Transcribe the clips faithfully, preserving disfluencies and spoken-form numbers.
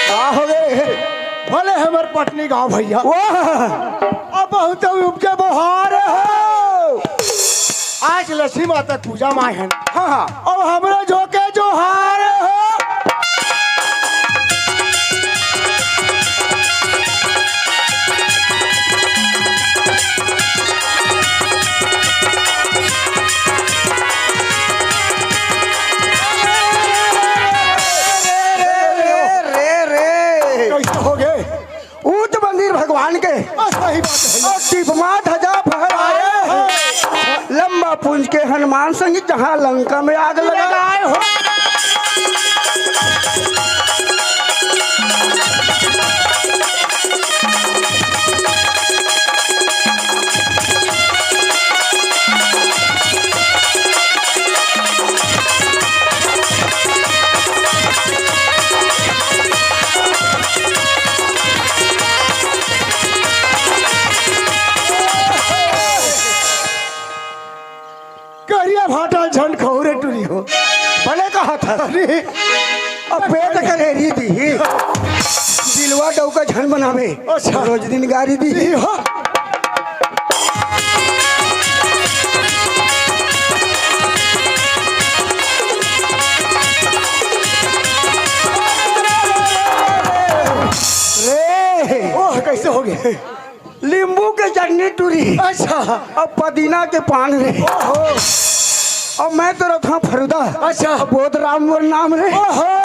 का होगे? भले हमर पटनी गाँव भैया। वाह! अब बहुत उपजे बोहार हो। आज लक्ष्मी माता पूजा माय हन। हाँ, हाँ। अब हमरे झोके जोहार हो। रे, रे, रे। कैसे होगे? ऊंच मंदिर भगवान के। आ, सही बात है। अउ टिपमा ध्वजा फहराए हो। लंबा पूंछ के हनुमान संग जहां लंका में आग लगाए हो। करिया भाटा झन खहू रे टूरी हो। बने कहा था। अरे, अब पेट करे री दी। दिलवा डौका झन बनावे। अच्छा। रोज दिन गारी दी। दी हो। रे। ओह, कैसे होगे? नींबू के चटनी टूरी। अच्छा। अब पुदीना के पान रे। ओहो। अब मैं तो रथा फरुदा। अच्छा। अब बोध राम मोर नाम रे। ओहो।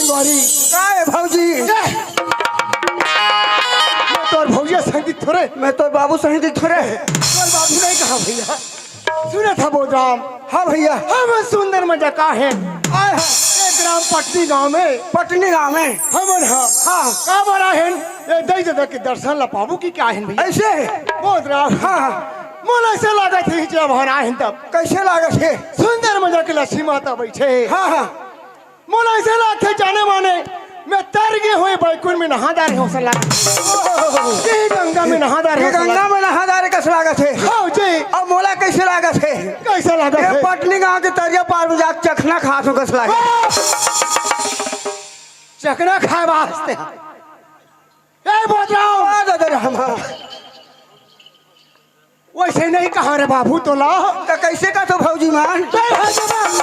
सॉरी। का हे भौजी? ए! मैं तोर भौजिया सही दिखथों रे। मैं तोर बाबू सही दिखथों रे। तोर बाबू नहीं कहा भैया। सुनत हस बोधराम? हाँ भैया। हमन सुंदर मजा के आए हन। आए हस? ये ग्राम पटनी गांव में। पटनी गांव में? हमन ह। हाँ। काबर आए हन? ये दई ददा के दर्शन ला पाबो कि का आए हन भैया? अइसे? बोधराम। हाँ, हाँ। मोला अइसे लागत हे, जब हमन आए हन तब। कइसे लागत हे? सुंदर मजा के लक्ष्मी माता बइठे हे। हाँ, हाँ। मोला अइसे लागथे, जाने माने मैं तर गे हों, बैकुंठ में नहा डारे हों, अइसे लागथे। ओहो। ये गंगा में नहा डारे ये हों, अइसे गंगा लागथे। में नहा डारे कस लागत हे। हाँ जी। अब मोला कइसे लागत हे? कइसे लागत ये हे? पटनी गांव के तरिया पार में जाके चखना खात हों कस लागत हे। हाँ। चखना खाए वास्ते। ए बोधराम। आ, दादा राम। वइसे नहीं कहा रे बाबू तोला। त कइसे कथों भौजी मन? ए, भौजी मन।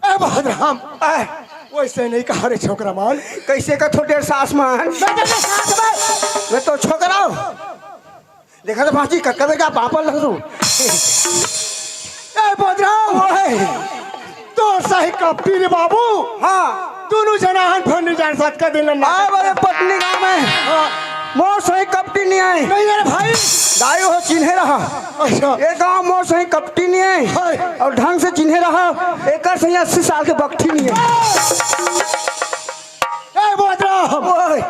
ए, बोधराम। ए। वइसे नहीं कहा रे छोकरा मन। कइसे कथों डेढ़ सास मन? मैं तेरे सास में। मैं तो छोकरा हूँ। देखा तो बाजी, कक्का बेटा, पापा लग तू। ए, बोधराम। ओए। तोर सही कपटी रे बाबू। हाँ। दुनों झन हन फंडी जान साथ का दिन ना। आए बड़े पटनी गांव में। हाँ। मोर सही कपटी नहीं आए। नहीं रे भाई। दाई हो चिन्हे रहा। अच्छा। ये गांव मोर सही कपटी नहीं आए। हाय। अउ ढंग से चिन्हे रहा। एकर सही अस्सी साल के बकठी नहीं आए। ए बोधराम। ओए।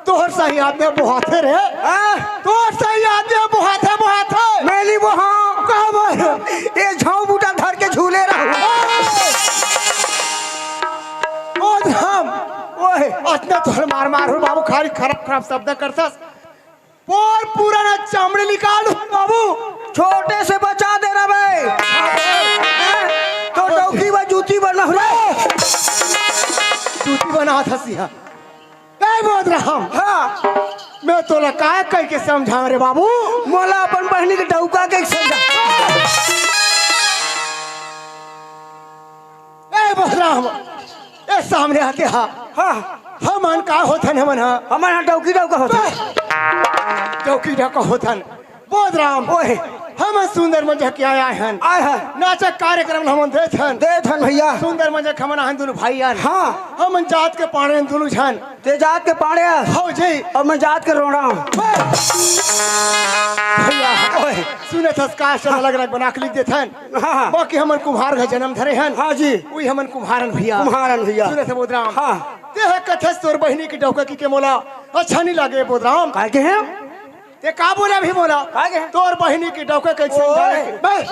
तोर सही आदमी बोहाथे रे। हाँ? तोर सही आदमी बोहाथे, बोहाथे। मैं नहीं बोहां। काबर? ये झाऊ बूटा धर के झूले रहूं। ए! बोधराम। ओए। अतना तोर मार मार हों बाबू, खाली खराब खराब शब्द करथस। पोर पूरा ना चमड़ी निकाल दूं बाबू। छोटे से बचा दे रहा भाई। तो डौकी बा जूती बना रहा। जूती बनाथस इहाँ। ए बोधराम। हाँ। मैं तोला काय कह के समझाओं रे बाबू? मोला अपन बहिनी के डौका के समझा। ए बोधराम, ए सामने आके हा। हाँ। हमन का होथन हमन हा? हमन हा डौकी डौका होथन। डौकी डौका होथन। बोधराम। ओए। हमन सुंदर मजा के आए हन। आए हन। नाचक कार्यक्रम हमन देथन। देथन भैया। सुंदर मजा के हमन आहन दुनों भाई हन। हाँ। हमन जात के पाड़े हन दुनों झन। ते जात के पाड़े हस? हव जी। अउ मैं जात के रोड़ा हूँ। ओए। भैया। ओए। सुनत हस का अइसन अलग अलग बना के लिख देथन। हाँ, हाँ। बाकी हमन कुम्हार घर जनम धरे हन। हाँ जी। उही हमन कुम्हार हन भैया। कुम्हार हन भैया। सुनत हस बोधराम। हाँ। ते ह कथस तोर बहिनी के डौका कहिके मोला अच्छा नहीं लागे बोधराम। काय कहे? ते का बोले अभी मोला? काय कहे? तोर बहिनी के डौका कहिके ओए। समझावे। बस।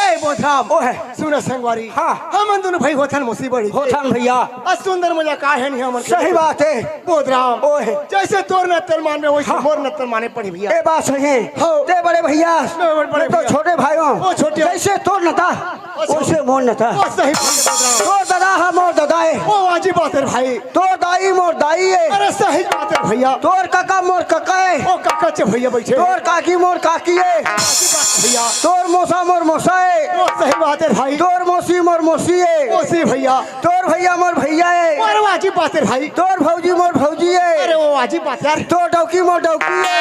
ए बोधराम। ओए। सुन संगवारी। हाँ। हमन दुनों भाई होथन मौसी बड़ी। होथन भैया। अउ सुंदर मजा का हे नहीं हमन के। सही बात हे। बोधराम। ओए। जइसे तोर नत्तर मानबे वइसे हाँ। मोर नत्तर माने पड़ी भैया। ए बात सही हे। हाँ। ते बड़े भैया। मैं बड़े मैं तो भैया। छोटे भाई हूँ। ओ छोटे। जइसे तोर नत्ता, अच्छा। वइसे मोर नत्ता। ओ सही बात हे बोधराम। तोर ददा हा मोर ददा हे। ओ वाजिब बात हे भाई। तोर दाई मोर दाई हे। अरे सही बात हे भैया। तोर कका मोर कका हे। ओ कका चे भैया बइठे। तोर काकी मोर काकी हे। सही बात भैया। तोर मोसा मोर मोसा हे। ओ सही बात हे भाई। तोर मौसी मोर मौसी हे। मौसी भैया। तोर भैया मोर भैया हे। अरे वाजिब बात हे भाई। तोर भौजी मोर भौजी हे। अरे ओ वाजिब बात यार। तोर डौकी मोर डौकी हे।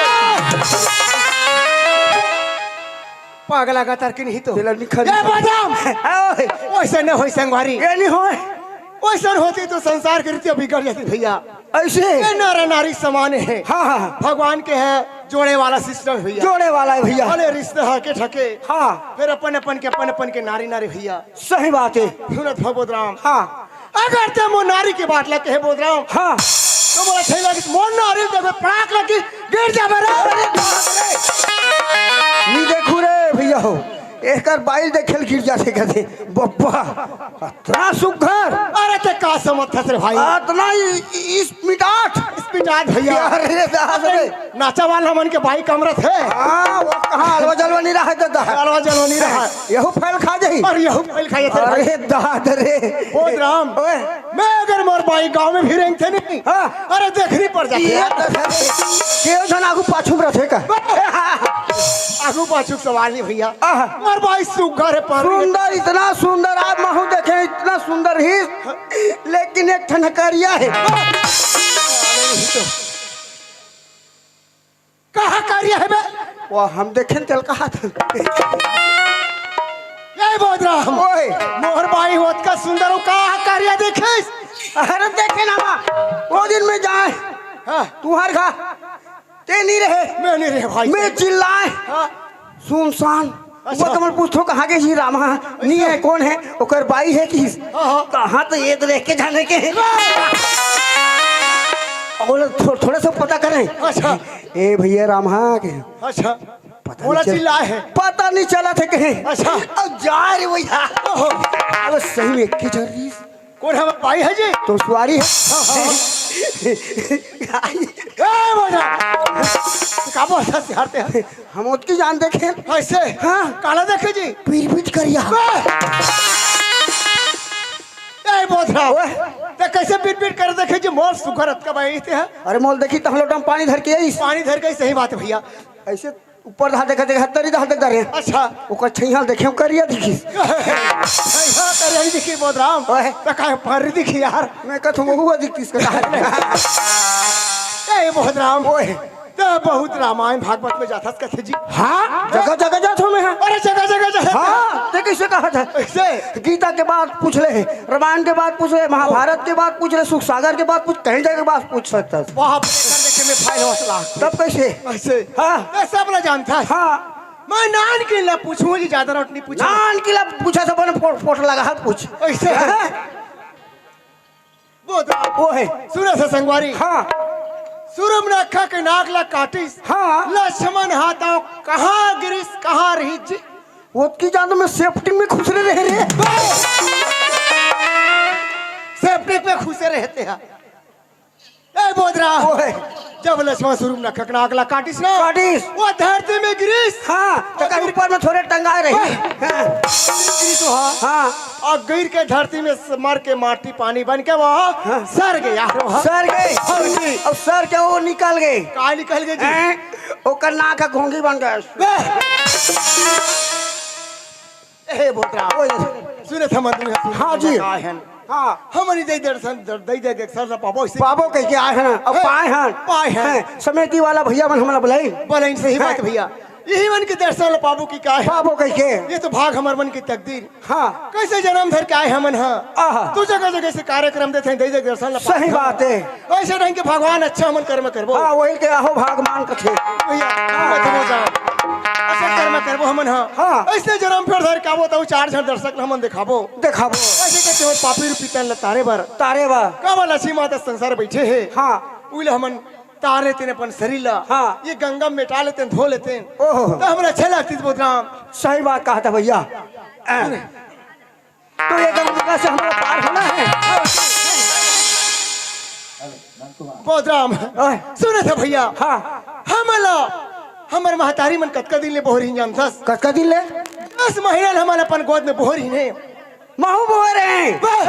पागल आगा तर के नहीं तो। तेला निखर ए बादाम। ओए। वइसे न होय संगवारी। ये नहीं होय। वइसन होती तो संसार के रीति बिगड़ जाती भैया। अइसे? ये नर नारी समान हे। हाँ, हाँ, हाँ। भगवान के हे जोड़े वाला सिस्टम भैया। जोड़े वाला हे भैया। भले रिश्ते हके ठके। हाँ। फिर अपन अपन के, अपन अपन के नारी नारी भैया। सही बात हे। सुनत हस बोधराम। हाँ। अगर ते मोर नारी के बात ला कहे बोधराम। हाँ। तो मोला सही लगे, मोर नारी देबे पड़ाक लगी, गिर जाबे रे। अरे बाप रे। नहीं देखू रे भैया हो। एकर बाइल देखे ल गिर जाथे कथे। बब्बा, अतना सुग्घर। अरे ते का समझथस रे भाई? अतना इ-, इ-, इस्पिटाट। इस्पिटाट भैया। अरे दादा रे। नाचा वाला मन के बाई कमरत हे। हाँ, वो कहाँ अलवा जलवा नहीं रहा हे दादा। अलवा जलवा नहीं रहा हे। यहू फैल खा जाही। अरे यहू फैल खा जाथे रे भाई। अरे दादा रे। बोधराम। ओए। मैं अगर मोर बाई गाँव में भी रेंगथे नहीं। हाँ। अरे देखनी पड़ जाथे। ये तो सही। केव झन आगू पाछू में रथे का? आगू पाछू के सवाल नहीं भैया। आहा। मोर बाई सुग्घर हे पर। सुंदर, इतना सुंदर, आप महू देखे, इतना सुंदर ही, लेकिन एक ठन करिया हे। कहाँ करिया हे बे? वो हम देखे तेल कहा था। ये बोधराम। ओए। मोर बाई नहीं होत का सुंदर हो, का करिया देखिस? अरे देखे ना माँ, वो दिन में जाए हाँ। तुहर घर, ते नहीं रहे। मैं नहीं रहे भाई। मैं चिल्लाए, हाँ। सुनसान। अच्छा। वो तो मैं पूछो कहाँ के जी रामा? नहीं है, कौन है? ओकर बाई है कि हाँ, हाँ। कहाँ तो ये तो देख के जाने के। और थो, थोड़ा सा पता करें। अच्छा। ए भैया रामा के अच्छा। पता बोला नहीं चल- चिल्ला है। पता नहीं चला थे कहीं। अच्छा। अब जा रे भैया। ओहो। अब सही में एक ही चल रही। कौन हम भाई है जी? तो सवारी है। हाँ, हाँ, हाँ। ए, बोला। का बोलता सिहारते हैं? हम ओतकी जान देखे। ऐसे? हाँ। काला देखे जी? पीट पीट करिया। ए, बोधराम। ओए। ते कैसे पीट पीट कर देखे जी? मोर सुगर अतका भाई थे। अरे मोल देखी तो हम लोग पानी धर के आई। पानी धर के सही बात है भैया। ऐसे ऊपर धार देखा देखा तरी धार देखा रे। अच्छा। ओकर छैया देखे करिया दिखिस। छैया करिया नहीं दिखी बोधराम। ओए। त काहे पर दिखी यार? मैं कहत हूँ, हुआ दिखतिस का। ए, बोधराम। ओए। त बहुत रामायण भागवत में जाथस कथे जी। हाँ, जगह जगह जात हूँ मैं। अरे, जगह जगह जात हाँ, ते कैसे कहा था? कैसे? गीता के बात पूछ ले, रामायण के बात पूछ ले, महाभारत के बात पूछ ले, सुख सागर के बात पूछ, कहीं जगह के बात पूछ सकता है। वहाँ पर कर देखे में फाइल हौसला। तब कैसे? कैसे? हाँ। ये सब ना जानता है। हाँ। मैं नान के ला पूछूं जी, ज्यादा रोट नहीं पूछूं। नान के ला पूछा था, बन फोट, फोट लगा है, पूछ। ऐसे है। हाँ। वो था। वो है। सुनो से संगवारी। हाँ। सुरम नखा के नाक ला काटिस। हाँ। लक्ष्मण हाथों कहाँ गिरिस, कहाँ रही जी? वो की जान में सेफ्टी में खुसरे रहे रे। सेफ्टी में खुसे रहते हैं। ए बोधरा। ओए। जब लक्ष्मण सुरम नखा के नाक ला काटिस ना। काटिस। वो धरती में गिरिस। हाँ, तो और कहीं गिर- ऊपर में थोड़े टंगाए रही। ओए। हाँ। गिरिस तो हाँ। हाँ। और गिर के धरती में स-, मर के माटी पानी बन के वो हाँ। सर गए यार वो। सर गए। हाँ जी। अब सर के वो निकल गए। का निकल गए जी? हैं? ओकर नाक का घोंघी बन गए। बे। ए बोधरा। ओए। सुने थे मंदिर में सुने हाँ जी। का है। हाँ। हमनी दे दर्शन, दे दे दर्शन ला पाबो इसे। पाबो कह के आए हैं, अब हैं। पाए हैं। पाए हैं। हैं। समिति वाला भैया मन हमला बुलाई। बोले सही बात हैं। भैया। यही मन के दर्शन ला पाबो की का है? पाबो कह के। ये तो भाग हमर मन की तकदीर। हाँ। कैसे जन्म धर के आए हमन हा? आहा। तू जगह जगह से कार्यक्रम देते हैं, दे दे दर्शन ला सही पाबो। बात है। ऐसे ढंग के भगवान अच्छा हमन कर्म करबो। हाँ, वही के आहो भगवान कथे। भैया, हाँ। मत हो जाओ। ऐसे कर्म करबो हमन हा। हाँ। ऐसे जन्म फिर धर के आबो, तो चार झन दर्शक ल हमन देखाबो। देखाबो। ऐसे कहते हो पापी रूपी तन ल तारे बर। तारे बर। काबर लक्ष्मी माता संसार बैठे हे। हाँ। उइले हमन तार लेते हैं अपन शरीर ला। हाँ। ये गंगा में मेटा लेते हैं, धो लेते हैं। ओहो। तो हमरा अच्छा लगती बोधराम। सही बात कहा था भैया। तो ये गंगा से हमको पार होना है। बोधराम, ओए। सुने थे भैया, हाँ। हमला, हमर महतारी मन कतका दिन ले बोहरी जानथस? कतका दिन ले? दस महीना ले हमला अपन गोद में बोहरी ने। महू बोहरे। वो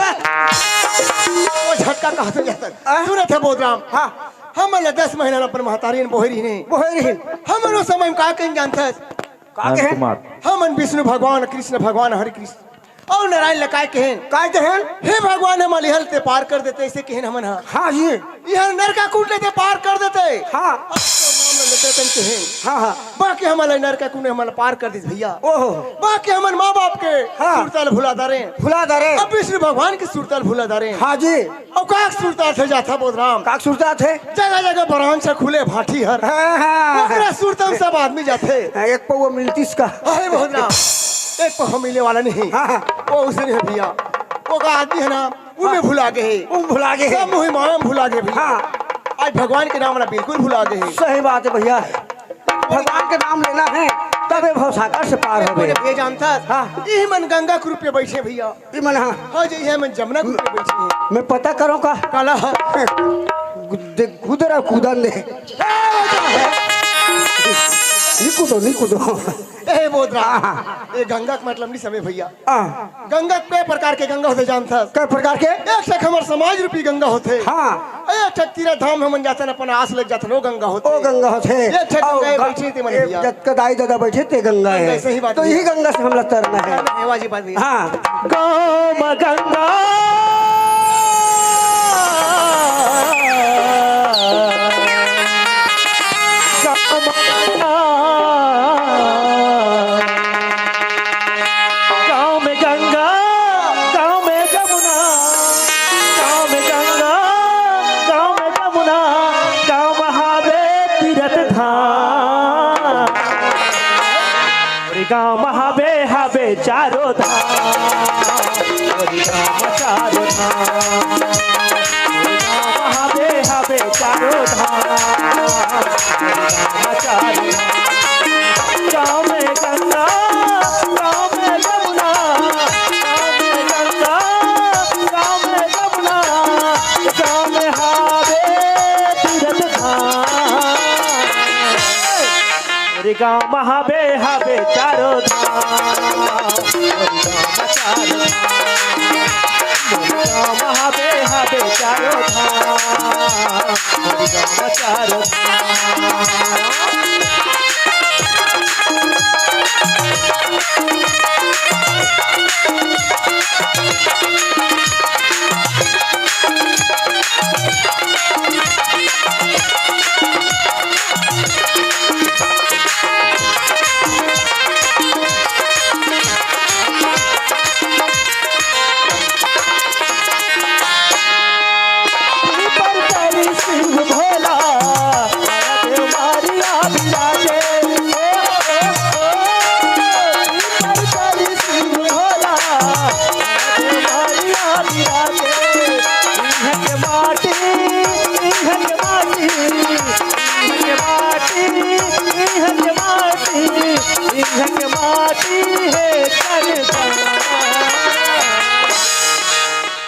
झटका कहा तो जाता। हाँ। सुने थे बोधराम, हाँ। हमला दस महीना ले अपन महतारी ने बोहरी ने। बोहरी। हमन ओ समय में का कहीं जानथस? का कहे? हमन विष्णु भगवान, कृष्ण भगवान, हरे कृष्ण। अउ नारायण ल काय कहेन? काय कहेन? हे भगवान, हमला इहल ते पार कर देते, ऐसे कहेन हमन हा। हाँ जी। इहल नरका कूट लेते, पार कर देते। हाँ। अब तो नाम ल लेते तन कहेन। हाँ, हाँ। बाकी हमला नरका कूट, हमला पार कर दीस भैया। ओहो। बाकी हमन माँ बाप के हाँ। सुरता ल भुला डारे। भुला डारे। अब विष्णु भगवान के सुरता ल भुला डारे। हाँ जी। अउ का सुरता थे जाथा बोधराम? का सुरता थे? जगह जगह ब्रांच खुले भाटी हर। हाँ, हाँ। ओकरा सुरता में सब आदमी जाथे। हाँ, एक पौवा मिलतीस का? अरे बोधराम, एक पौवा मिले वाला नहीं। हाँ, हाँ। वो उसे नहीं भैया, वो का आदमी है ना, वो में हाँ। भुला गए। वो भुला गए। सब मुहिम भुला गए भैया। हाँ। आज भगवान के नाम वाला बिल्कुल भुला गए। सही बात है भैया। भगवान के नाम लेना है, तबे भवसागर से पार होबे। ये जानता? हाँ। यही मन गंगा के रूप में बैठे भैया। ई मन हा। हाँ जी, ये मन जमुना के रूप में बैठे हैं। मैं पता करो का? काला हा। गुद-, दे, गुदरा कूदन दे। नहीं कूदो, नहीं कूदो। ए बोधरा। हाँ, हाँ। ये गंगा के मतलब नहीं समझे भैया। हाँ। गंगा के प्रकार के गंगा होथे जानथस? कै प्रकार के? एक ठक हमर समाज रूपी गंगा होथे। हाँ। ए, एक ठक तीरा धाम हमन जाथन, अपन आस लग जाथन, ओ गंगा होथे। ओ गंगा होथे। एक ठक अउ गंगा ग-, बैठी थी मन ए, भैया। जतका दाई ददा बैठे ते गंगा गंगा, है। सही बात तो है। यही गंगा से हमला तरना है। गंगा है, वाजिब बात है। हाँ। गाँव म गंगा। गाँव म गंगा। गाँव में गंगा। गाँव म हाबे हाबे चारो धाम, मोर गाँव म चारो धाम। मोर गाँव म हाबे हाबे चारो धाम, मोर गाँव म चारो धाम। गाँव में गंगा, गाँव में जमुना, गाँव में गंगा, गाँव में जमुना, गाँव में हाबे तीरथ धाम। मोर गाँव म हाबे हाबे चारो धाम, मोर गाँव म चारो धाम। मोर गाँव म हाबे हाबे चारो धाम, मोर गाँव म चारो धाम। पर करी सिंह भोला, देव मारिया बिराजे। ओ, ओ, ओ, पर करी सिंह भोला, देव मारिया बिराजे। इहाँ के माटी, इहाँ के माटी, इहाँ के माटी, इहाँ के माटी, इहाँ के माटी हे चंदन।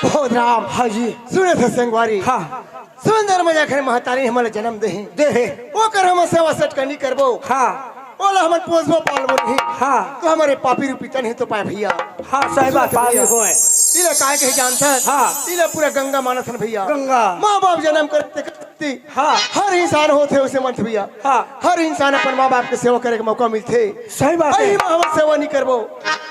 भोज राम। हाँ जी। सुने थे संगवारी। हाँ। सुंदर मजा घर महतारी हमन ला जन्म दे हे। दे हे। ओकर हमन सेवा सटकनी करबो। हाँ। ओला हमन पोसबो पालबो नहीं। हाँ। तो हमरे पापी रूपी तन हे तो पाए भैया। हाँ, सही बात, सुन पापी भैया। होए। इला काय कहे जानथस? हाँ। इला पूरा गंगा मानथन भैया। गंगा। माँ बाप जन्म करते करते हाँ। हर इंसान होथे उसे मंथ भैया। हाँ। हर इंसान अपन माँ बाप के सेवा करे के मौका मिलथे। सही बात हे। अही में हमन सेवा नहीं करबो,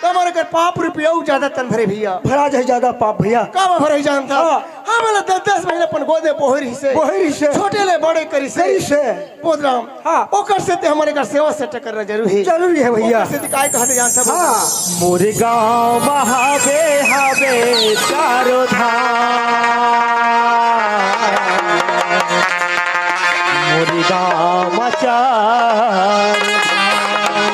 त हमर अगर पाप रूपी अउ ज्यादा तन भरे भैया। भरा जाही ज्यादा पाप भैया। का भरे जानथस? हाँ। हमन ला दस दस महीना अपन गोदे बोहे रहिसे। बोहे रहिसे। छोटे ले बड़े करिसे। करिसे। बोध राम। हाँ। ओकर सेती हमन एकर सेवा सट्टा करना जरूरी हे। जरूरी हे भैया। ओकर सेती काय कहत हे जानथस? हाँ। मोर गाँव म हाबे हाबे चारो धाम। मोर गाँव म चारो धाम।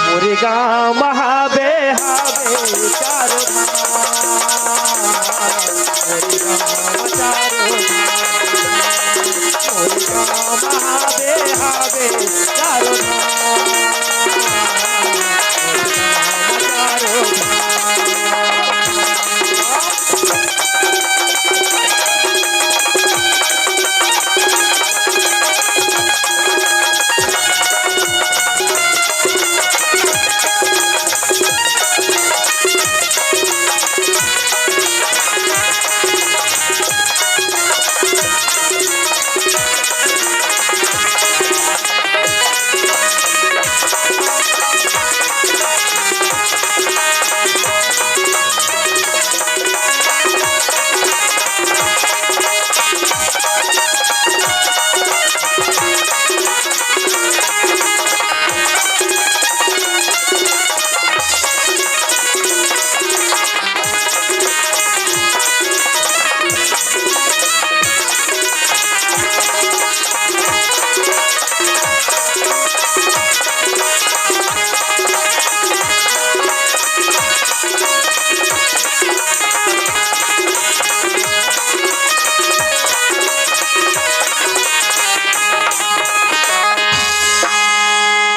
मोर गाँव म हाबे हाबे चारो धाम। मोर गाँव म चारो धाम। मोर गाँव म हाबे हाबे चारो धाम। मोर गाँव म चारो धाम।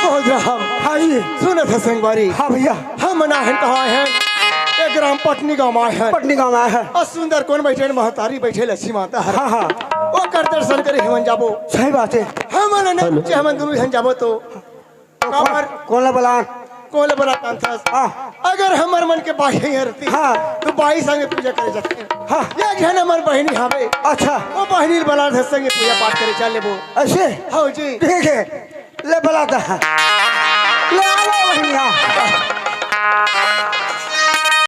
बोल राम। हाँ जी। सुनत हे संगवारी। हाँ भैया। हमन आहन कहाँ आहन? ए ग्राम पटनी गाँव म आहन। पटनी गाँव म आहन। अउ सुंदर कोन बइठे हे? महतारी बइठे हे लक्ष्मी माता हर। हाँ, हाँ। ओकर दर्शन करे हमन जाबो। सही बात हे। हमन नहीं हेलो। पूछे, हमन दूनों झन जाबो तो। तो काबर? कोन ला बलान? कोन ला बलान थस? हाँ। अगर हमर मन के बाई हर रहती, हाँ। तो बाई संगे पूजा करे जाते। हाँ। एक झन हमर बहिनी हावे। अच्छा। ओ बहिनी ला बलान थस संगे पूजा पाठ करे चल लेबो। अइसे? हाँ जी। ठीक हे। ले बला दा। ले आ लो भैया।